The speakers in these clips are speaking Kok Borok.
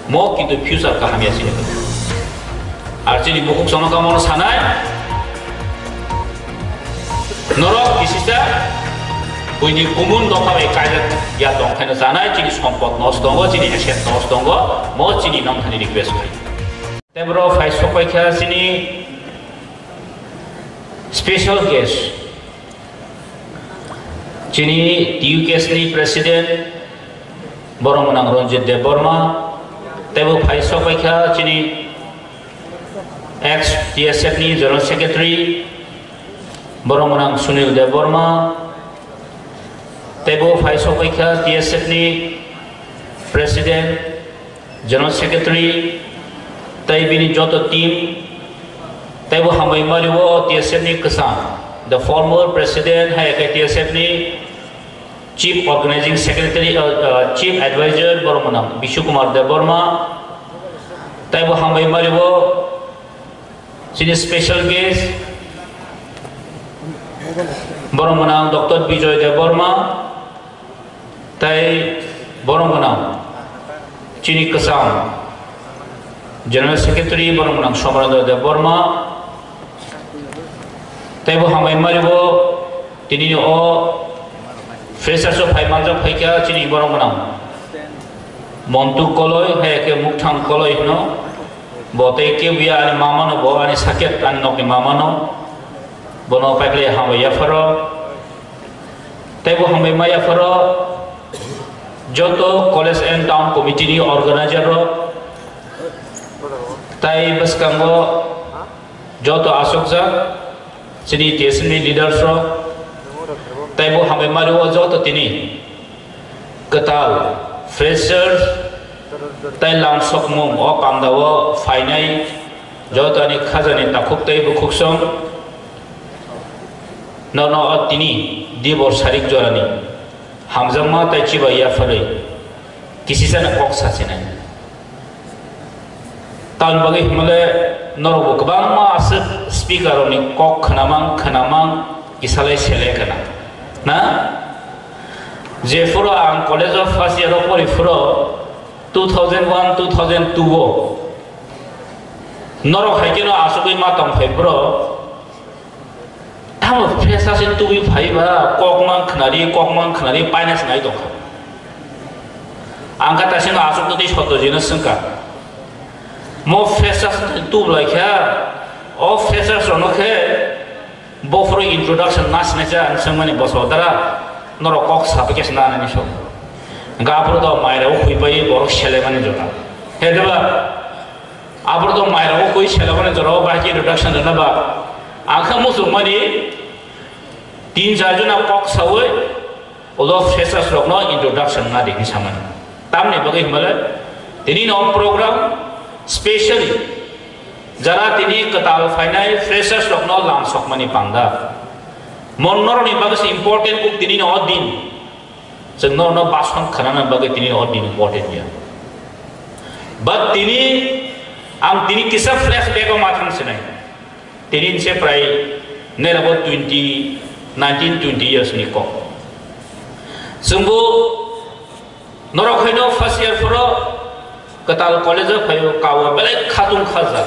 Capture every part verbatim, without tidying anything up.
Mo kintu future kaham ya chini. Ar chini bukhuk sono kamono sanai. Norok kisisa buini kumun dopha bai kaijak ya tong khaino sanai, chini sompot nos tongo, chini asset nos tongo, mo chini nong thani request khai. Tebro phai sokpai kha chini special guest. Chini T U K S ni President, borok mwnang Ranjit Debbarma, teibo phai sokpai kha chini ex T S F ni General Secretary, borok mwnang Sunil Debbarma, teibo phai sokpai kha T S F ni President, General Secretary, tei bini joto team, teibo hambai mario T S F ni kwcham, the former President, hai khe T S F ni Chief Organizing Secretary, uh, uh, Chief Advisor, borok mwnang Bishu Kumar Debbarma, teibo hambai mario chini special guest, borok mwnang Doctor Bijoy Debbarma, tei borok mwnang chini kwcham General Secretary, borok mwnang Somarendra Debbarma, teibo hambai mario tini o freshers o phai manjak phaikha chini borok mwnang Montu Koloi, hai khe Mukthang Koloi hino. Bo tei kebuya ani mamano, bo ani sakya ani nokni mamano. Bono paikle hambai yapharo. Teibo hambai ma yapharo joto college and town committee ni organizer rok. Tai bwskango joto asokjak chini T S F ni leaders rok, teibo hambai mario joto tini kwtal freshers tei lamsokmung o pandao phainai joto ani khajani takhuk tei bukhuk song nono o tini dibor sarik jorani hamjakma tei chiba yapharwi kisisano kok sachinai. Tamni bagwi hwnmale norokbo kwbangma aswk speaker rokni kok khwnamang khwnamang kisalai selai khwna. Na? Jephuru ang college o first year o pori phuru two thousand one, two thousand two o norok hai kheno achugwi ma tong phai bro. Tamo freshers se tubui phaiba, kok mang khnari, kok mang khnari, paina se nai tongkha. Ang kha taisino aswk twi soto jino swngkha. Mo freshers se tubulai kha, o freshers rono khe bophuru introduction na sinai cha ang swngmani boso dara norok kok sabai khe sna nani so. Gapuru do maira o khuibai borok sele mani jora. He deba? Aboro tong mairok koi sela mani jora o bahai khe introduction rwna ba. Ang kha muchungmani tin char jona kok sawi ulo freshers rokno introduction na di hinwi samani. Tamni bagwi hwnmale tini no program specially jara tini kwtal phainai freshers rokno lam sokmani pangda. Mon norokni bagwi se important kuk tini no din. Chwng norokno bason khanana bagwi tini o din important ya. But tini ang tini kisa flashback o ma thang sinai. Tini se prai nerabo twenty, nineteen, twenty years ni kok. Chwngbo norok haino first year phoro Kwtal college o phaio kao belai khatung khajak.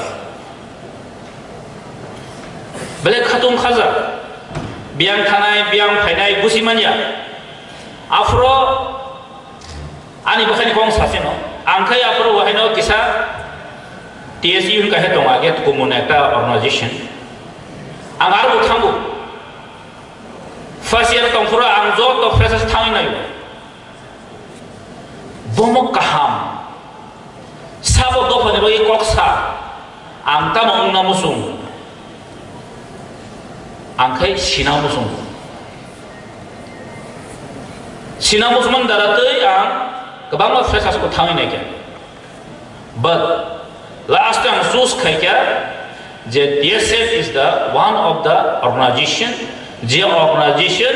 Belai khatung khajak. Biyang thanai, biyang phainai busi manya. Aphro ani bwkhani kong saseno. Ang khai aphro wahaino kisa T S U hwnkha he tongo age kumun ekta organization. Ang aro bo thango. First year tongphuru ang joto freshers thangwi naio. Bomo kaham. Sabo dophani bagwi kok sa. Ang tamo wngna muchung. Ang khai sina muchung. Sina muchungmani dara twi ang kwbangma freshers bo thangwi naikha. But last time choose khaikha je T S F is the one of the organization, je organization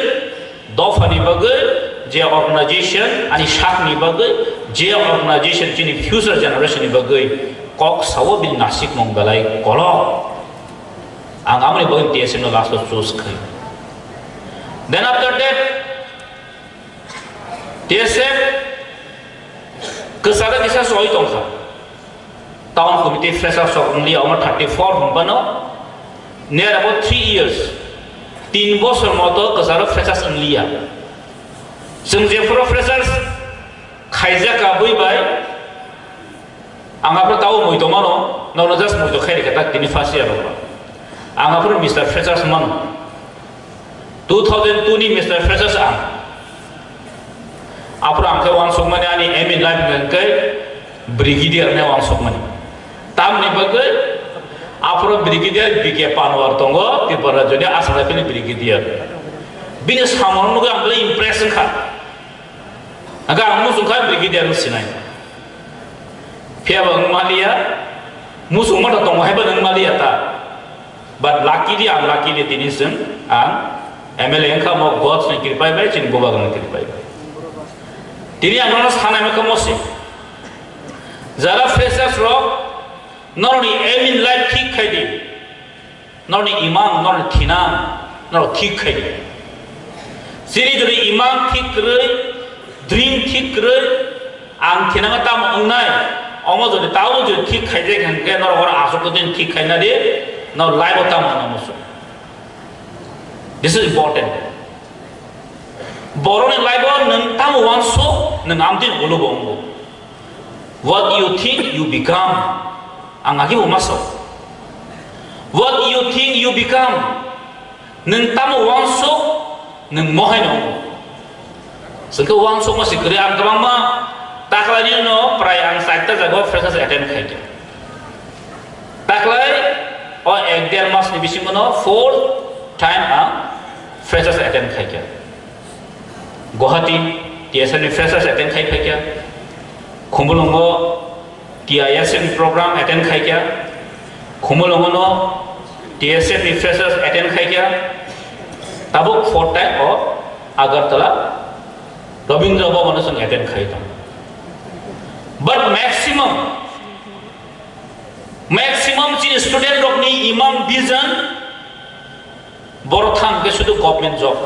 dophani bagwi, je organization ani sakni bagwi, je organization chini future generation ni bagwi kok sao bini nasikmung belai kolok. Ang amoni bagwi T S F no last o choose khai. Then after that, T S F kwcharo kisa soi tongkha. Town committee freshers rok wng liya, omo thirty four hwn phano, near about three years, tin bosor moto kwcharo freshers wng liya. Chwng jephuru freshers khaijak ka bui bai, ang aphuru tao muito mano, nono just muito khairi kha tak tini first year rok. Ang aphuru Mister Freshers mano. Two thousand two ni Mister Freshers ang. Aphuru ang khe uansukmani ani aim in life hwnkhe brigadier hwnwi uansukmani. Tamni bagwi aphuru brigadier B K Panwar tongo, Tripura rajyoni Assam Rifle ni brigadier. Bini samung nugwi ang belai impress wngkha. Hwnkhe ang muchungkha brigadier wng sinai. Phiya bo wng maliya, muchungma to tongo haibo wng maliya ta. But luckily, unluckily, tini chwng ang M L A wngkha, mo God ni kripai bai, chini bubagrani kripai bai. Tini ang nono sanai wngkha mo se. Jara freshers rok, norokni aim in life thik khai di. Norokni imang, norokni thinang, norok thik khai di. Chini jodi imang thik kwrwi, dream thik kwrwi, ang thinango tamo wngnai, omo jodi tabo jodi thik khaijak hwnkhe norok oro aswk din thik khaina di, no life o tamo wngna muchung. This is important. Borokni life o nwng tamo uansuk, nwng amtwini ulo bo wngo. What you think, you become. Ang agi bo masuk. What you think, you become. Nwng tamo uansuk, nwng mohai no. Sengke uansuk ma sikri ang kwbangma taklai ni no prai ang saita jago freshers attend khaikha. Taklai o ek der mas ni bisingo no four time ang freshers attend khaikha. Guwahati T S F ni freshers attend khai phaikha. Khumulwngo T I S F ni program attend khaikha. Khumulwngo no T S F ni freshers attend khaikha. Tabuk fourth time o Agartala Rabindra Bhavan o chwng attend khai tong. But maximum, maximum chini student rokni imang vision borok thang ke sudu government job.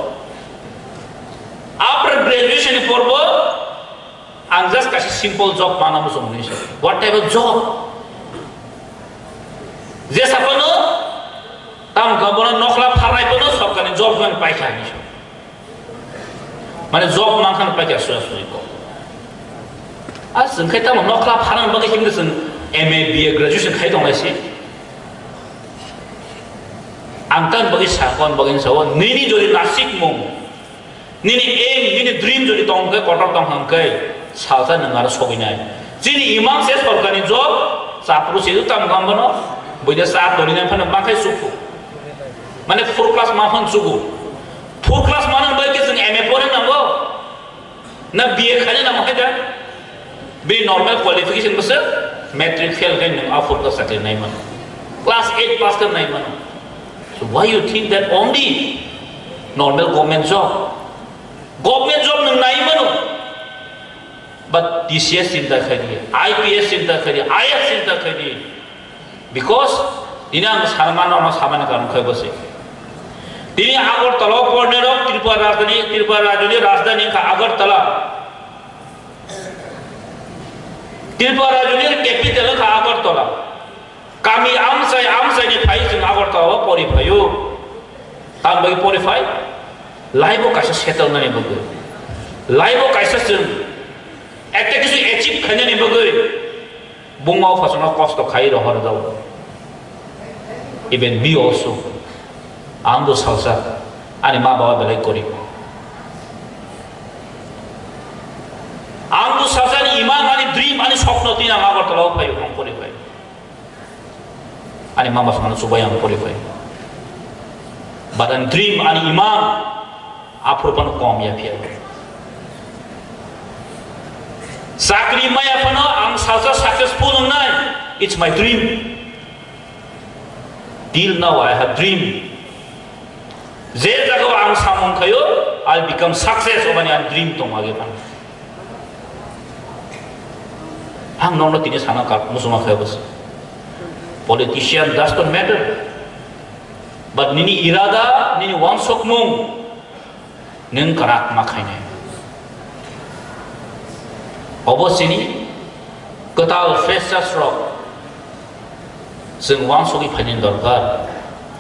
After graduation ni porbo ang just kaisa simple job mana muchung ni. What type of job? Je sapano tam ka bono nokla pharnai bono sorkar ni job man paikha ni. Mane job man khan paikha suya suya ko. A sengkai tamo nokla pharnai bagwi himde seng M A, B A graduation khai tonglai si. Ang tan bagwi sakon bagwi sao nini jodi nasik mung. Nini aim, nini dream jodi tong khe, kotor tong hang khe, salsa nwng aro sogwi nai. Chini imang se sorkar ni job, chapru se tam gam bono, buida sa toni nai phano ma khai sukhu. Mane four class ma phan sugu. Four class ma nang bai ke chwng M A pore nango. Na B A khaina nango hai da. Bini normal qualification bwswk matric fail khe nwng a four class chakri nai mano. Class eight pass khe nai mano. So why you think that only normal government job? Government job nwng nai mano. But T C S chinta khai di, I P S chinta khai di, I A S chinta khai di. Because tini ang sana mano, ano samani karon khai bose. Tini Agartala o porne rok Tripura rajdhani, Tripura rajyoni rajdhani kha Agartala. Tripura rajyoni capital kha Agartala. Kami amsai amsai ni phai chwng Agartala o pori phaio. Tam bai pori phai. Life o kaisa settle nani bagwi. Life o kaisa chwng ekta kisu achieve khainani bagwi. Bungma o phasano kosto khai rohor jao. Even me also. Ang do salsa. Ani ma baba belai korib. Ang do salsa ni imang ani dream ani sopno tin ang Agartala o phai ang pori phai. Ani mama songno chubai ang pori phai. But ani dream ani imang aphuru phano kom ya phiya. Chakri maya phano ang salsa successful wngnai. It's my dream. Till now I have dream. Je jaga ang samung khayo, I become success obani ang dream tong age phano. Ang nokno tini sana kar musuma khayo bas. Politician does not matter. But nini irada, nini wansokmung, nwng kwrak ma khainai. Obo chini kwtal freshers rok Chwng uansugwi phainani dorkar.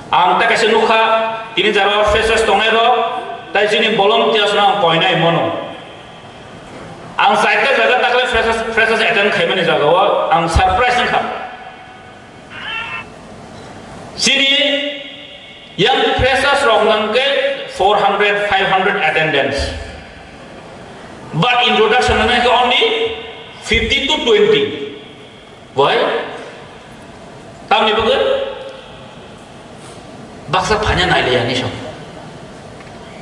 Ang ta kaisa nukha, tini jara freshers tongnai rok, tai chini volunteers no ang koinai mono. Ang chaita jaga takle freshers, freshers attend khaimani jaga o ang surprise wngkha. Chini young freshers rok nang khe four hundred, five hundred attendance. But introduction nang khe only fifty to twenty. Why? Tamni bagwi baksa phanya nailaiya ni song.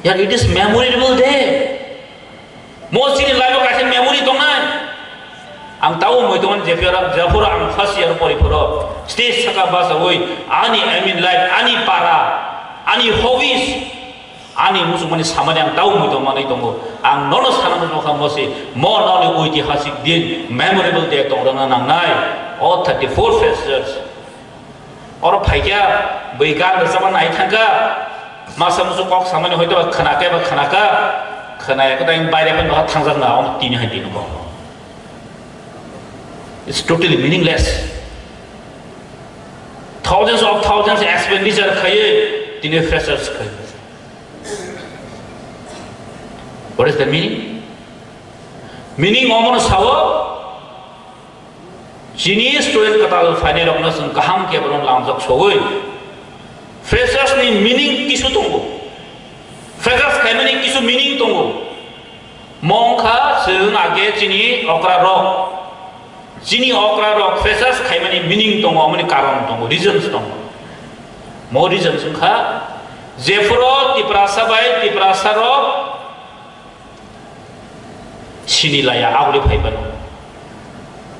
Yar, it is memorable day. Mo chini life o kaisa memory tongnai. Ang tao moi tongan jephora, jephora ang first year pori phoro stage saka basawi ani aim in life, ani para, ani hobbies. Ani muchungmani samani ang tao muitu manwi tongo. Ang nono sana muchungkha mosi, mo noni oitihasik din, memorable day tongrwna nangnai. O thirty-four freshers. Oro phaikha, bwi gan rwchapma nai thangkha. Masa muchung kok samani hoito ba khwnakhe ba khwnakha. Khwnaya khe tei baire phano thangjak na, omo tini hai din kok. It's totally meaningless. Thousands of thousands expenditure khaiwi tini freshers khai. What is the meaning? Meaning omono sao, chini student kwtal phainai rokno chwng kaham khe bono lamjak sogwi. Freshers ni meaning kisu tongo. Freshers khaimani kisu meaning tongo. Mo wngkha chwng age chini okra rok. Chini okra rok freshers khaimani meaning tongo, amoni karon tongo, reasons tongo. Mo reasons wngkha, jephuru Tiprasa bai Tiprasa rok sini laya, aboni phai phano.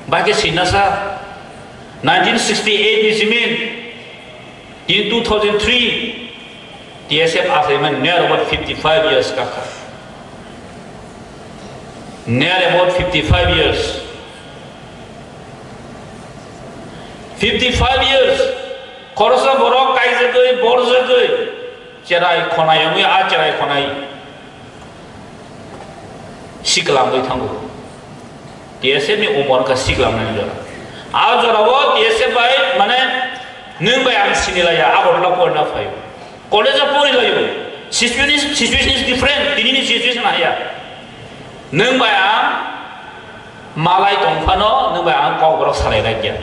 Bai khe sinasa, nineteen sixty-eight ni simi, in two thousand three, T S F asaiman near about fifty-five years kakha. Near about fifty-five years. Fifty-five years. Khoroksa borok kaijagwi, borjagwi, cherai khonai wngwi, a cherai khonai siklamwi thango. T S F ni umor wngkha siklamnani jora. A jorao T S F bai, mane, nwng bai ang sinilaiya, Agartala porina phaio. College o porilaio. Situation is, situation is different. Tinini situation haya. Nwng bai ang malai tong phano, nwng bai ang kokborok salai raikya.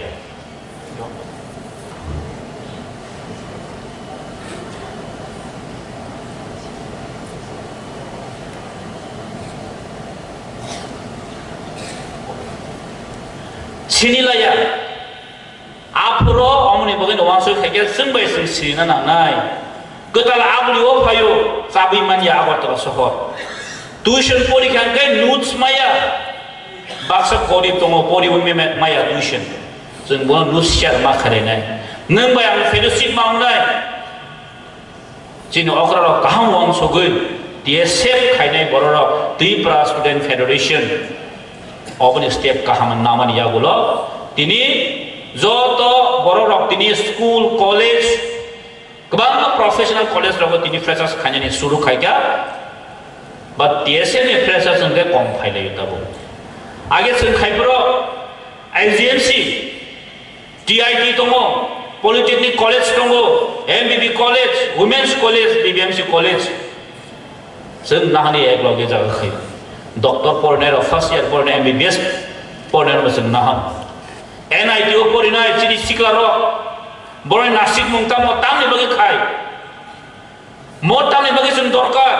Sinilaiya. Aphuru omoni bagwi no uansuk khaikhe chwng bai chwng sirina nangnai. Kwtal abuli o phaio, chabwi manya Agartala sohor. Tuition porikha hwnkhe notes maya. Baksa gorib tongo, poriwi meme-, maya tuition. Chwng bono notes share ma khlainai. Nwng bai ang fellowship ma wngnai. Chini okra rok kaham uansugwi T S F khainai borok rok Tripura Student Federation oboni step kaham namani yagulo tini joto borok rok tini school, college, kwbangma professional college rogo tini freshers khainani suru khaikha, but T S F ni freshers hwnkhe kom phailaio tabuk. Age chwng khai borok I G M C, T I T tongo, Polytechnic College tongo, M B B College, Women's College, B B M C College. Chwng nahani ek loge jaga khai. Doctor pornai rok, first year pornai, M B B S pornai rok chwng nahan. N I T o porinai chini sikla rok, boroi nasik mung tamo tamni bagwi khai. Mo tamni bagwi chwng dorkar,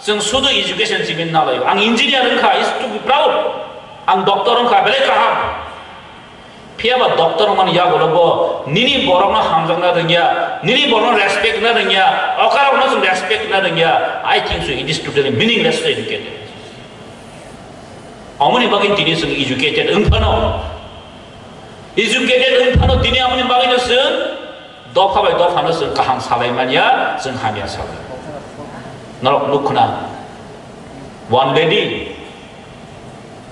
chwng sudu education simi nalaio. Ang engineer wngkha, is to be proud. Ang doctor wngkha, belai kaham. Phiya ba doctor wngmani yagulo bo nini borokno hamjakna rwngya, nini borokno respect na rwngya, okra rokno chwng respect na rwngya. I think so, it is totally meaningless to educate. Omoni bagwi tini chwng educated wng phano, educated wng phano tini amoni bagwino chwng dopha bai dophano chwng kaham salai manya, chwng hamya salai. Norok nukhna, one lady,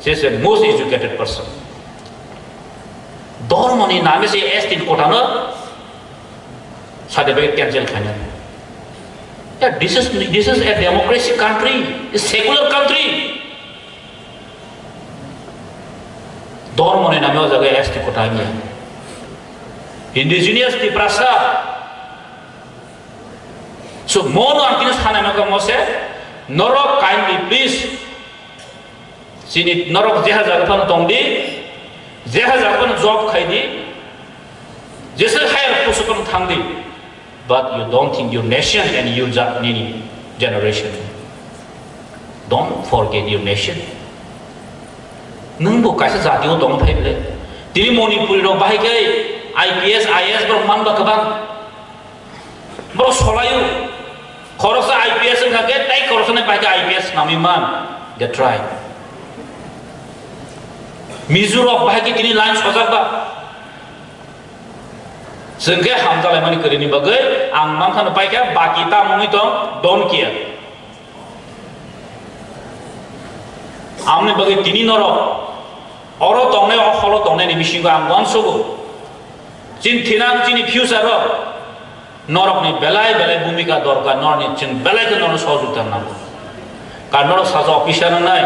she is a most educated person. Dhormoni name se S T kotano certificate cancel khaina. Yeah, this is, this is a democracy country, a secular country. Dhormoni name o jaga S T kota wngya. Indigenous Tiprasa. So, mono ang tini sanai maka mose, norok kindly please, sini norok jeha jaga phano tong di, jeha jaga phano job khai di, jesa higher post phano thang di, but you don't think your nation and your ja-, nini generation. Don't forget your nation. Nwng bo kaisa jati o tong phai ble. Tini Manipuri rok bahai khe I P S, I A S borok man ba kwbang. Borok solaio. Khoroksa I P S wngkha khe tei khoroksa ni bai khe I P S nami man. They try. Mizo rok bahai khe tini line sojak ba. Chwng khe hamjalaimani kwrwini bagwi ang mankha no paikha, baki ta mungwi tong, don't care. Amoni bagwi tini norok oro tongnai, o holo tongnaini bisingo ang uansugo. Chini thinang, chini future o norokni belai belai bhumika dorkar, norokni chwng belai khe norokno sohojogita nango. Karon norok saja officer nangnai,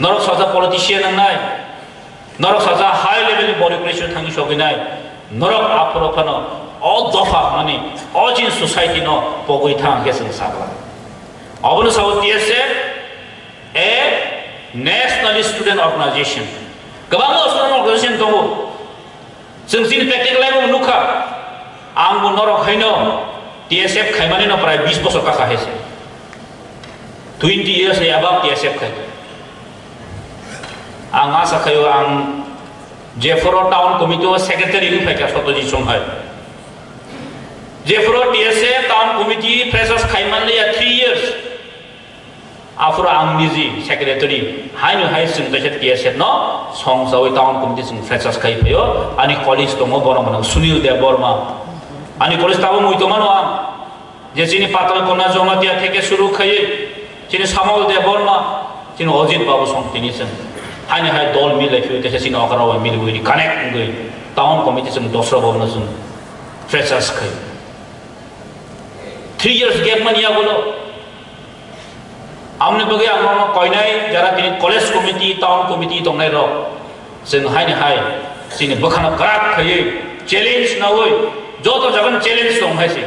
norok saja politician nangnai, norok saja high level ni bureaucracy o thangwi sogwinai, norok aphuru phano o dopha hwnmani, o chini society no pogwi thang khe chwng sakla. Obono sao T S F, a national student organization. Kwbangma student organization tongo. Chwng chini practical life o nukha. Ang bo norok haino T S F khaimani no prai bis bosor kaka hai se. Twenty years ni above T S F khai. Ang asa khaio ang jephuru town committee o secretary wng phaikha Satyajit Song hai. Jephuru T S F town committee freshers khaiman liya three years. Aphuru ang niji secretary, haino hai chwng kaisa T S F no songchawi town committee chwng freshers khai phaio. Ani colleague tongo, bono mano Sunil Debbarma. Ani colleague tabo mui tongmano ang. Je chini Patal Kona Jamatia theke suru khaiwi, chini Samol Debbarma, chini Ajit Babu song tini chwng. Haino hai dol mil lai phiwi kaisa chini okra bai mil wi connect wngwi town committee chwng dosra bono chwng freshers khai. Three years gap mani yagulo. Amoni bagwi ang norokno koinai jara tini college committee, town committee tongnai rok. Chwng haini hai chini bwkhano kwrak khaiwi challenge nawi joto jagani challenge tong hai se.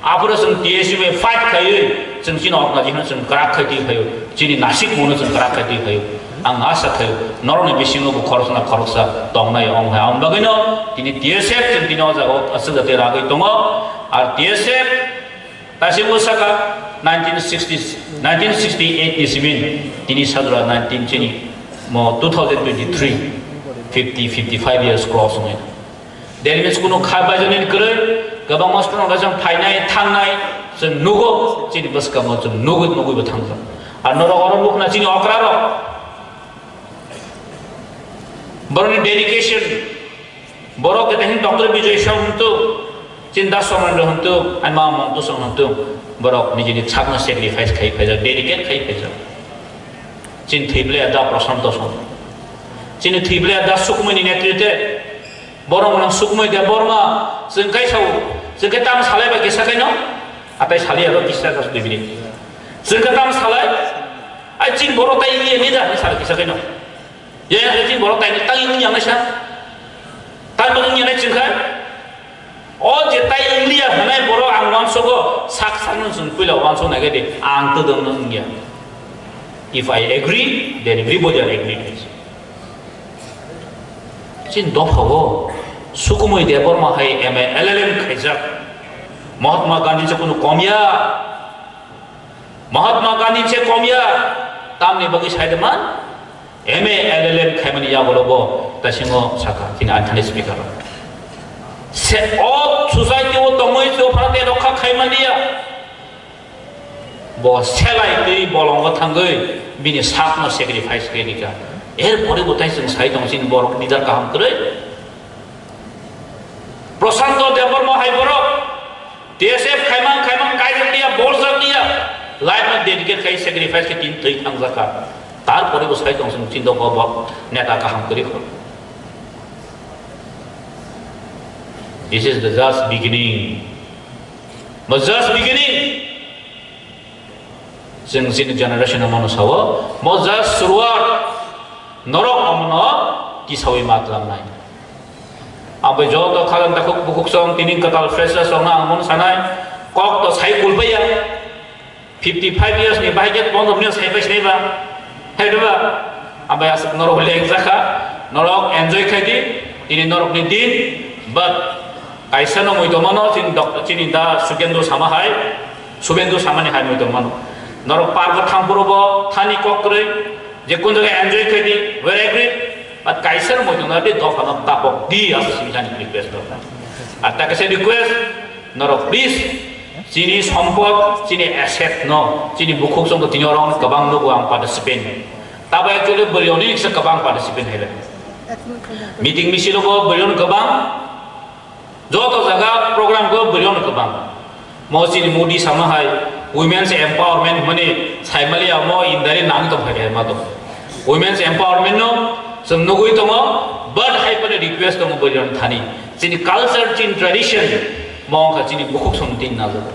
Aphuru chwng T S U bai fight khaiwi chwng chini organization chwng kwrak khai twi phaio. Chini nasik mungno chwng kwrak khai twi phaio. Ang asa khaio norokni bisingo bo khoroksa na khoroksa tongnai wng hai. Ang bagwino tini T S F chwng tini o jaga o aswk jatwi ragwi tongo. Ar T S F Taisingbo saka nineteen sixty, nineteen sixty-eight ni simin tini sadra nineteen chini mo two thousand twenty-three, fifty, fifty-five years cross wngnai. Dermis kunu kha baijani kwrwi kwbangma student rok jang phainai thangnai chwng nugo, chini bwskamo chwng nugwi nugwi bo thangjak. Ar norok oro nukna chini okra rok borokni dedication. Borok kete hin Doctor Bijoy Song huntu, chin Das Somendro huntu, aima Montu Song huntu, borok nijini sakno sacrifice khai phaijak, dedicate khai phaijak. Chin thwible da Prashanto Song. Chini thwible da Sukmui ni netrite, borok mwnang Sukmui Debbarma, chwng kai sao, chwng kai tam salai ba kisa kaino, atai sali aro kisa kas dibini. Chwng kai tam salai, ai chin borok tai ye ni da, ni sal kisa kaino. Yang yang chini borok taini tang wng yang naisa. Tang wng yang nai chwng kha. O je tai wng liya hwnai borok ang uansugo sak sakno chwng puila uansuk nai di ang todong no wng ya. If I agree, then everybody are agree to it. Chini dopha o Sukumoi Debbarma hai M A L L M khaijak. Mahatma Gandhi se kunu kom ya. Mahatma Gandhi se kom ya, tamni bagwi sai de man? M A L L M khaimani yagulo bo tasingo saka, chini ani thani speaker rok. Se o society o tongwi se o pharate rokha khaimani ya. Bo selai twi bolongo thangwi bini sakno sacrifice khe rika. Er pore bo tai chwng sai tong chini borok leader kaham kwrwi. Prashanto Debbarma hai borok T S F khaimang khaimang kaijak liya, boljak liya, life no dedicate khai sacrifice khe tin thwi thangjak kha. Tarpore bo sai tong chwng chinta kho bo neta kaham kwrwi kho. This is the just beginning. But just beginning. Chwng chini generation o mano sao, mo just suruat, norok omono tisawi ma tlamnai. Abo joto khagan takhuk bukhuk song tini kwtal freshers song ang mon sanai kok to sai kulbaya. Fifty five years ni bahai get bondom ni sai pai sinai ba. Hai ba. Abai asuk norok hole ek jakha. Norok enjoy khai di. Tini norok ni din. But kaisa no moi tomano chini dok-, chini da Sukendra sama hai. Subendra sama ni hai moi tomano. Norok parbo thangpuro bo thani kok kwrwi. Je kun jaga enjoy khai di. Very agree. But kaisa no moi tomano di dophano tapok di asuk simi jani request dorkar. Ar ta kaisa request. Norok please, chini sompot, chini asset no, chini bukhuk songko tini oro kwbang nugo ang participant. Tabo actually bwrwi oni kisa kwbang participant haile. Meeting misil ko bwrwi oni kwbang, joto jaga program ko bwrwi oni kwbang. Mo chini Modi sama hai women's empowerment mani saimali amo indari nang tong hai ma to. Women's empowerment no chwng nugui tongo, but hai pale request tongo bwrwi oni thani. Chini culture, chini tradition, mo wngkha chini bukhuk song tin na jago.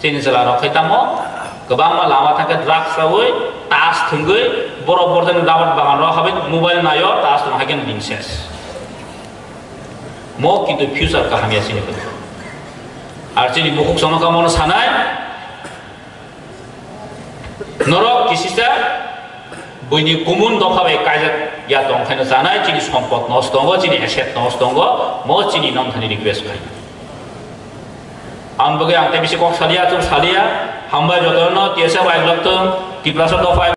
Chini jwla rok khai tamo, kwbangma lama thangkhe drugs chawi, tas thwngwi, borok borjani dabat bagan rok habai mobile nayo, tas thwng haikhe bini ses. Mo kintu future kaham ya chini kwrwi. Ar chini bukhuk song kha mono sanai, Norok kisisa buini kumun dopha bai kaijak ya tong khaino chanai, chini sompot nosto tongo, chini asset nosto tongo, mo chini nong thani request khai. Ang bagwi ang tei bisi kok salia, chwng salia, hambai jotono T S F bai lok tong, Tiprasa dopha